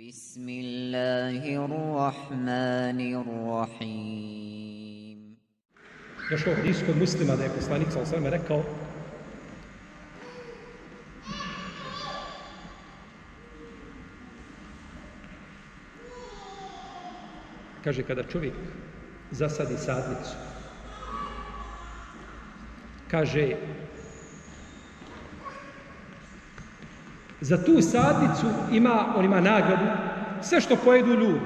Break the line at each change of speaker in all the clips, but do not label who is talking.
Bismillahirrahmanirrahim.
Došlo u hadisu kod Muslima da je poslanik sallallahu alejhi ve sellem rekao: kaže, kada čovjek zasadi sadnicu, kaže, za tu sadnicu on ima nagradu sve što pojedu ljudi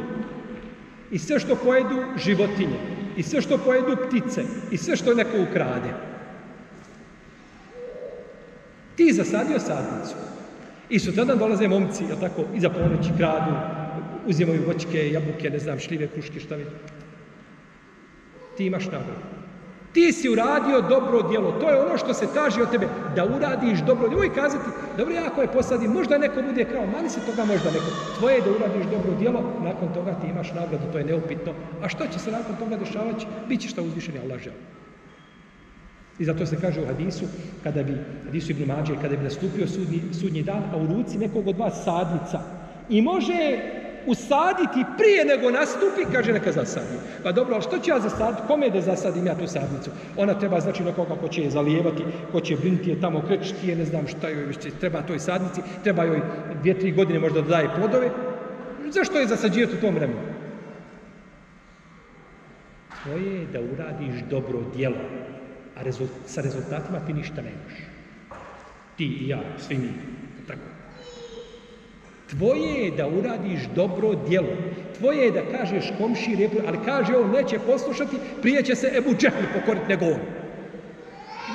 i sve što pojedu životinje i sve što pojedu ptice i sve što neko ukrade. Ti zasadio sadnicu i sutradan dolaze momci, jel tako, iza ponoći kradu, uzimaju voćke, jabuke, ne znam, šljive, kruške, šta vidi. Ti imaš nagradu. Ti si uradio dobro djelo. To je ono što se traži od tebe, da uradiš dobro djelo. Uvijek kazati, dobro, ja ako je posadim, možda neko bude krao, mani se toga možda neko. Tvoje je da uradiš dobro djelo, nakon toga ti imaš nagradu, to je neupitno. A što će se nakon toga dešavati? Biće šta uzvišeni Allah želi. I zato se kaže u hadisu, hadisu Ibn Mađe, kada bi nastupio sudnji dan, a u ruci nekog od vas sadnica i može usaditi prije nego nastupi, kaže neka zasadi. Pa dobro, ali što ću ja zasaditi? Kome da zasadim ja tu sadnicu? Ona treba, znači, nekoga ko će je zalijevati, ko će brinuti je tamo, krečiti je, ne znam šta joj treba toj sadnici, treba joj 2-3 godine možda da daje plodove. Zašto je zasađivati u tom vremenu? Tvoje je da uradiš dobro djelo, a sa rezultatima ti ništa nemaš. Ti i ja, svi mi. Tako. Tvoje je da uradiš dobro djelo. Tvoje je da kažeš komši lijepo, ali kaže on neće poslušati, prije će se Ebu Džehli pokoriti nego on.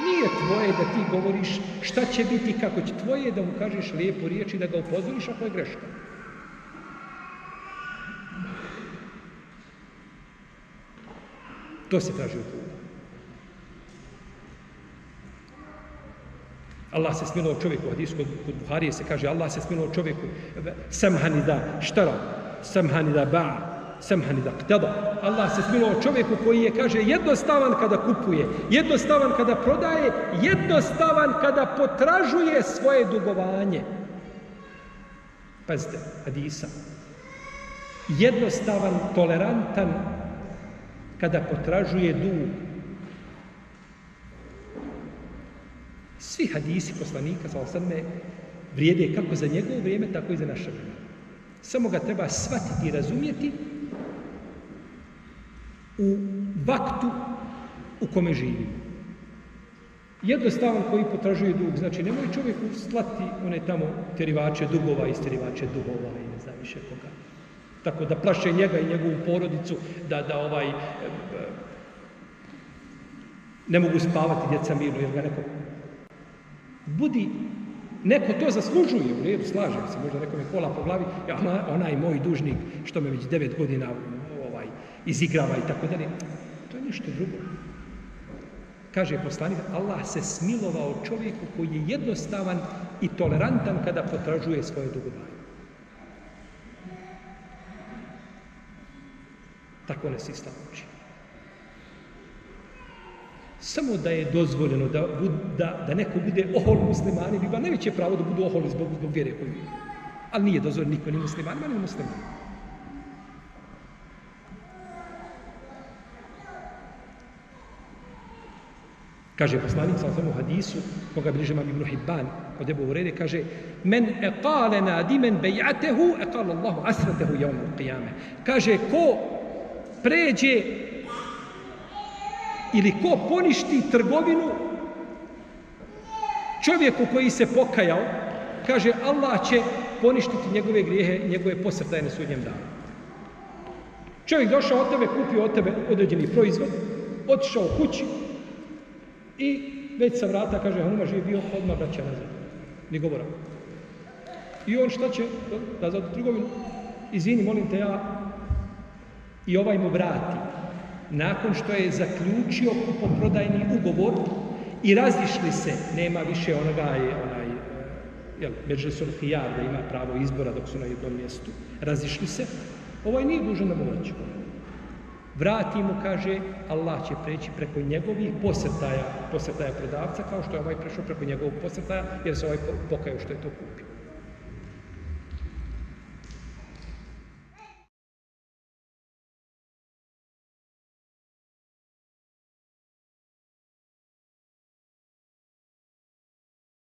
Nije tvoje da ti govoriš šta će biti, kako će. Tvoje je da mu kažeš lijepo riječ i da ga upozoriš ako je greška. To se traži u putu. Allah se smilovao čovjeku, u hadisu kod Buharije se kaže, Allah se smilovao čovjeku, samhani da štara, samhani da ba, samhani da ktaba. Allah se smilovao čovjeku koji je, kaže, jednostavan kada kupuje, jednostavan kada prodaje, jednostavan kada potražuje svoje dugovanje. Pazite, hadisa. Jednostavan, tolerantan kada potražuje dug. Svi hadisi poslanika sallallahu vrijede kako za njegovo vrijeme, tako i za naše vrijeme. Samo ga treba shvatiti i razumjeti u vaktu u kome živimo. Jednostavan koji potražuje dug, znači nemoj čovjeku slati one tamo terivače dugova i sterivače dugova i ne znam više koga. Tako da plaše njega i njegovu porodicu, da ne mogu spavati djeca mirno jer ga neko budi, neko to zaslužuje, u redu, slažem se, možda neko me kola po glavi, onaj moj dužnik što me već 9 godina izigrava i tako dalje. To je nešto drugo. Kaže poslanik, Allah se smilovao čovjeku koji je jednostavan i tolerantan kada potražuje svoje dugovanje. Tako nas Islam uči. Samo da je dozvoljeno da neko bude ohol muslimani, ima najveće pravo da budu oholi zbog vjere koju ima. Ali nije dozvoljeno niko, ni muslimanima, ni muslimanima. Kaže poslanik sallallahu alejhi ve hadisu, koga bliže imam Ibn Hibban, kod Ebu Hurajre, kaže: "Men eqale nadimen bej'atehu, eqale Allahu asratehu yawm al-qiyame." Kaže, ko pređe ili ko poništi trgovinu čovjeku koji se pokajao, kaže, Allah će poništiti njegove grijehe, njegove posrtaje na sudnjem danu. Čovjek došao od tebe, kupio od tebe određeni proizvod, otišao kući i već sa vrata, kaže, Hanuma živi bio, odmah vraća nazad. Ni govora. I on šta će? Nazad u trgovinu. Izvini, molim te, ja. I ovaj mu vrati. Nakon što je zaključio kupoprodajni ugovor i razišli se, nema više međusul hijar, da ima pravo izbora dok su na jednom mjestu, razišli se, ovaj nije dužan da mu vraća. Vrati mu, kaže, Allah će preći preko njegovih posrtaja prodavca, kao što je ovaj prešao preko njegovog posrtaja, jer se ovaj pokajao što je to kupio.